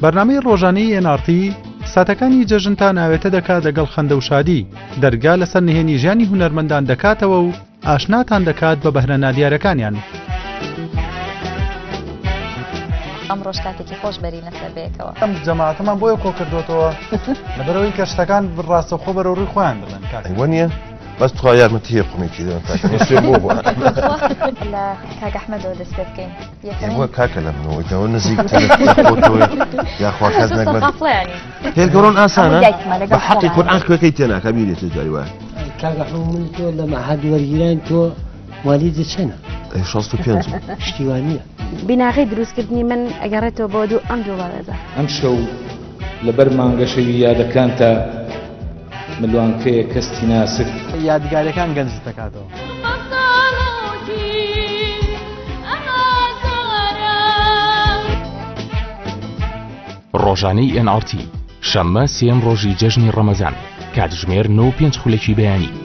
بەرنامەی ڕۆژانەی ئێن ئاڕ تی ساتەکانی جەژنتان ئاوێتە دەکات لەگەڵ خەندە و شادی، دەرگا لەسەر نهێنی ژیانی هونەرمەندان دەکاتەوە و ئاشناتان دەکات بە بەهرە نادیارەکانیان. ئەمڕۆش کاتێکی خۆش بەرینە سەر بەیەکەوە. ئەم جەماعەتەمان بۆیە کۆکردۆتەوە لەبەرئەوەی کە شتەکان ڕاستەوخۆ بەرەو ڕووی خۆیان ببەن کاک. ئەی وەنیە؟ بەس تخوا یارمەتی هەیە قومێکی دەم کاکە من سوێ بۆ بووە. لە کاک ئەحمەدەوە دەست پێ بکەین. یەکەمین ئێوە کاکە لە منەوە ئەوە نزیکتر خۆتەوەی یاخوا کەس نەگبەت. قافڵەیانی. هێلکەڕۆن ئاسانە هەموو دایکمە لەگەڵ بە حەقی خۆمان. قورئان خوێکەی تێناکا بیرێتێ جاری وایە. کاک ئەحمەد من تۆ لە مەعهەد وەرگیران تۆ موالیدت چەنە؟ ئەی 65. شتی وا نییە. بیناغەی دروستکردنی من ئەگەڕێتەوە بۆ دوو ئەم دوو بەڕێزە. ئەمشەو لەبەر مانگەشەوی یادەکانتا ملوانکەیەک هەستی ناسک. یادگاریەکان گەنجت دەکاتەوە. ڕۆژانەی ئێن ئاڕ تی، شەممە سێیەم ڕۆژی جەژنی ڕەمەزان، کاتژمێر نۆ و پێنج خولەکی بەیانی.